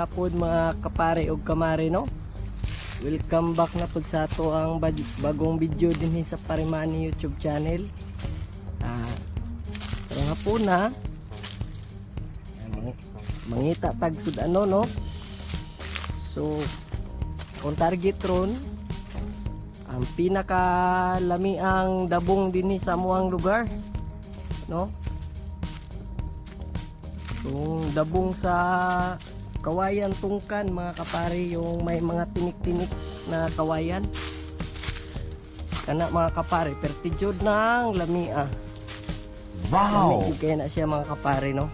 Hapon, mga kapare ug kamare, no. Welcome back na pud sa ato ang bagong video din sa Parimani YouTube channel. Karong hapon na mangita tag sud-anon, no. So kung target ron ang pinakalami ang dabong dinhi sa amuang lugar, no. Yung dabong sa kawayan tungkan, mga kapare, yung may mga tinik-tinik na kawayan. Kana, mga kapare, perti jud ng lamia. Wow! Lami jud kaya na siya, mga kapare, no.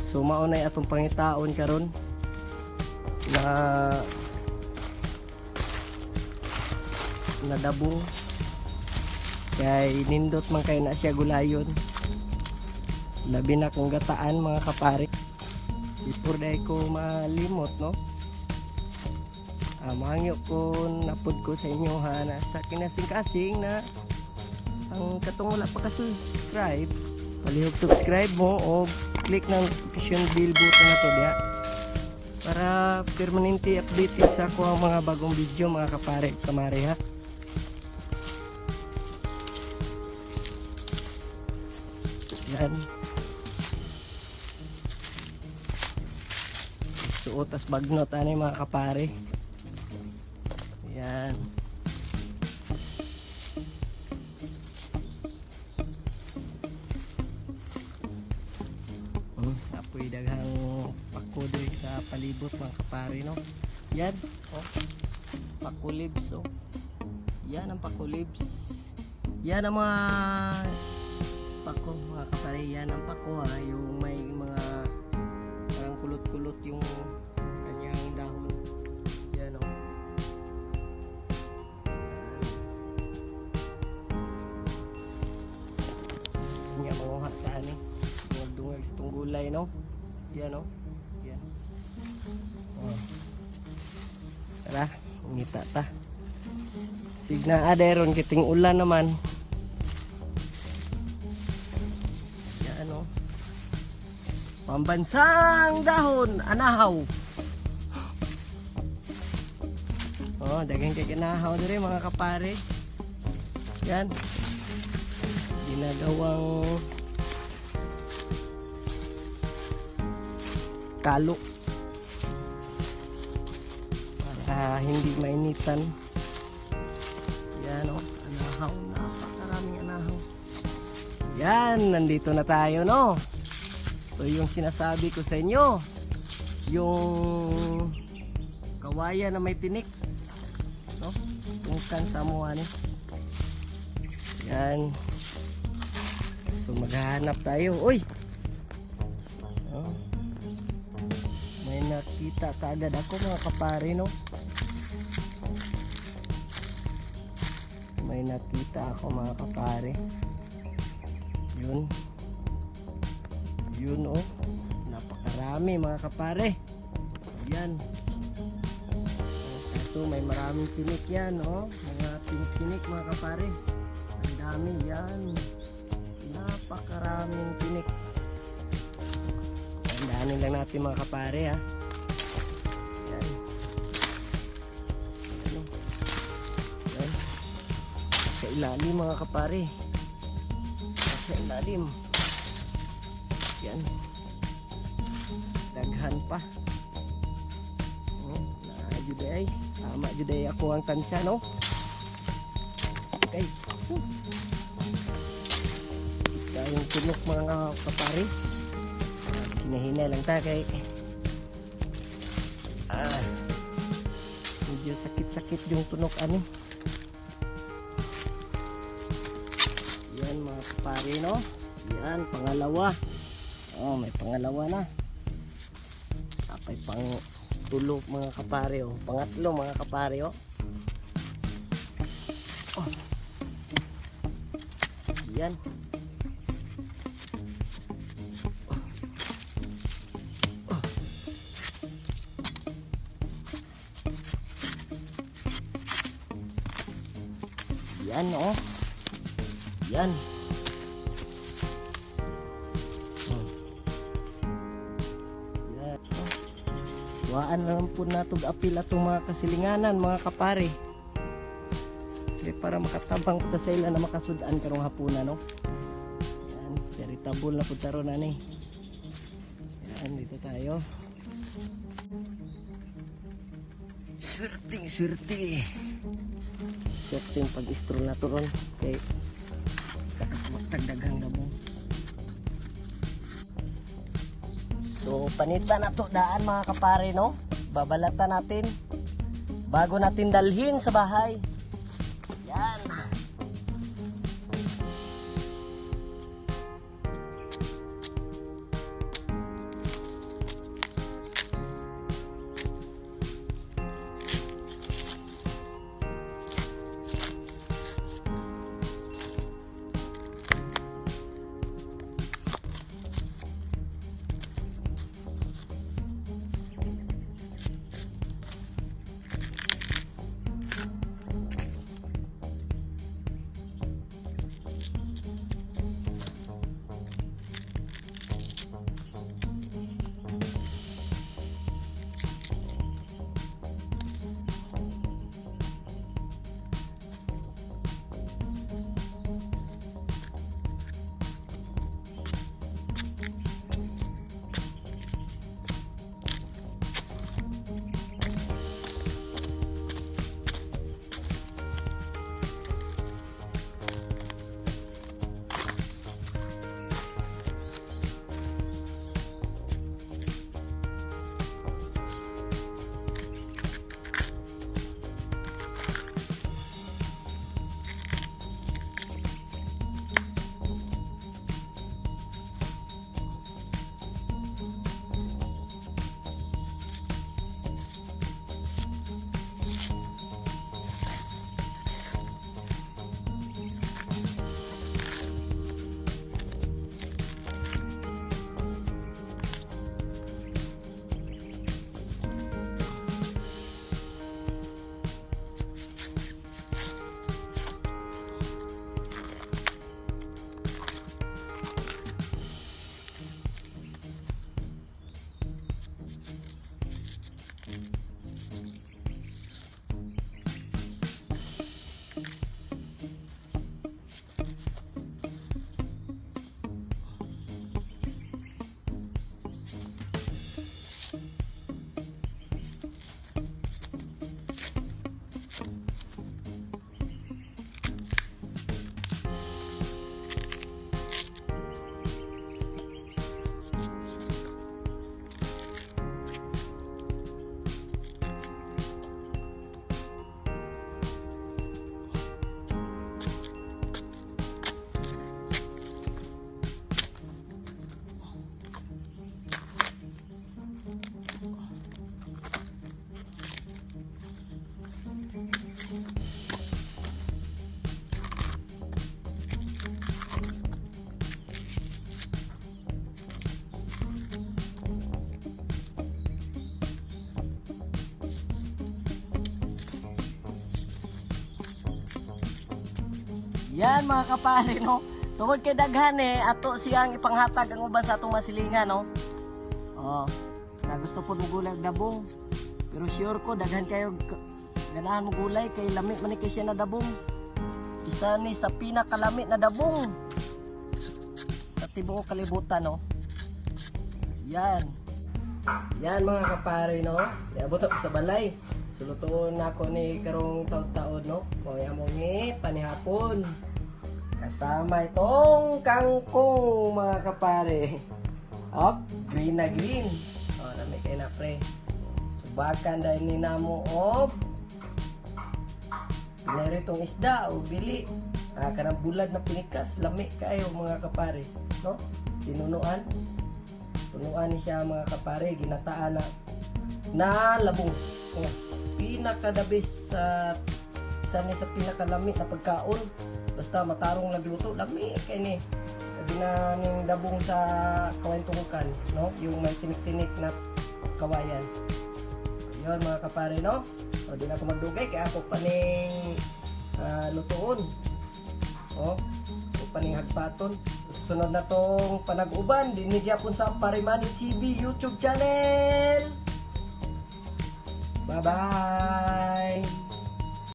So mao na atong pangitaon karon na na dabong kay nindot man kay na siya gulayon, labi na kung gataan, mga kapare. Before dahil ko malimot, no, mahangyo ko napod ko sa inyo ha, na sa kinasing-kasing na ang katong wala pa ka-subscribe, palihog subscribe mo o click ng notification bell button na to diha para permanente updated sa ako ang mga bagong video, mga kapare, kamare, ha. Yan. Suot as bagnot ani, mga kapare. Yan. Apoy daghang pako diri sa palibot, mga kapare, no. Yan, oh. Pako leaves, oh. Yan ang pako leaves. Yan ang mga pako, mga kapare. Yan ang pako ha, yung may mga parang kulot-kulot yung kanyang dahon. Yan oh. Yan. Nga manguha sa ani. Dungag-dungag sa tunggulay, no. Yan oh. Yan. Oh. Tara, ngita ta. Signa aderon kiting ulan naman. Yan oh. Pambansang dahon, anahaw. Oh, daghang kay anahaw dire, mga kapare. Yan. Ginagawang kalo para hindi mainitan. Yan oh, anahaw, napakaraming anahaw. Yan, nandito na tayo, no. Ito yung sinasabi ko sa inyo. Yung kawayan na may tinik. No? Tungkan sa amuan eh. Yan. So maghahanap tayo. Uy! Oh. May nakita kaagad ako, mga kapare, no? May nakita ako, mga kapare. Yun. Yun oh. Napakarami, mga kapare. Yan. Oh, kaso may maraming tinik yan oh. Mga tinik-tinik, mga kapare. Ang dami yan. Napakaraming tinik. Tandaanin lang natin, mga kapare, ha. Yan. Ano? Yan. Sa ilalim, mga kapare. Sa ilalim. Yan. Daghan pa. Oh, na jud ay. Tama jud ay ako ang tansya, no. Okay. Whew. Tayong tunok, mga kapare. Hinahina lang ta kay medyo sakit-sakit yung tunok ani. Yan, mga kapare, no. Yan, pangalawa. Oh, may pangalawa na. Apay pang tulo, mga kapare, oh. Pangatlo, mga kapare, oh. Oh. Yan. Oh. Yan oh. Yan. Oh. Yan. Oh. Waan na lang po natog apil atong mga kasilinganan, mga kapare. Kaya para makatabang ta sa ila na makasudan karong hapuna, no? Yan, charitable na po taron ani. Yan, dito tayo. Swerting, swerte. Swerting pag-stroll na to ron. Kay magtagdaghang dabong. So, panita na to daan, mga kapare, no? Babalatan natin bago natin dalhin sa bahay. Yan. Yan, mga kapare, no. Tungod kay daghan eh, ato siyang ipanghatag ang uban sa atong masilingan, no. Oh, na gusto po mo gulay og dabong. Pero sure ko daghan kayo ganahan mo gulay kay lami man ni kay siya na dabong. Isa ni sa pinakalami na dabong sa tibuok kalibutan, no. Yan. Yan, mga kapare, no. Niabot ako sa balay. Sulutuon na ako ni karong taon-taon, no. Mao mo ni panihapon. Kasama itong kangkong, mga kapare. Up, green na green. Oh, lami kay na, pre. Subakan dahil ni namo og pinaritong isda o bili. Ah, kanang bulad na pinikas, lami kayo, mga kapare, no? Tinunuan. Punuan ni siya, mga kapare, ginataan na na labong. Oh, pinakadabis sa isa ni sa pinakalami na pagkaon. Basta matarong nagluto, lami kay ni. Sabi na ning dabong sa kawayan tungkan, no? Yung may tinik-tinik na kawayan. Yun, mga kapare, no? O, di na ako magdugay kaya ako paning lutuon. O, ako paning hagpaton. Sunod na tong panag-uban, dinhi gyapon sa Parimani TV YouTube channel. Bye-bye!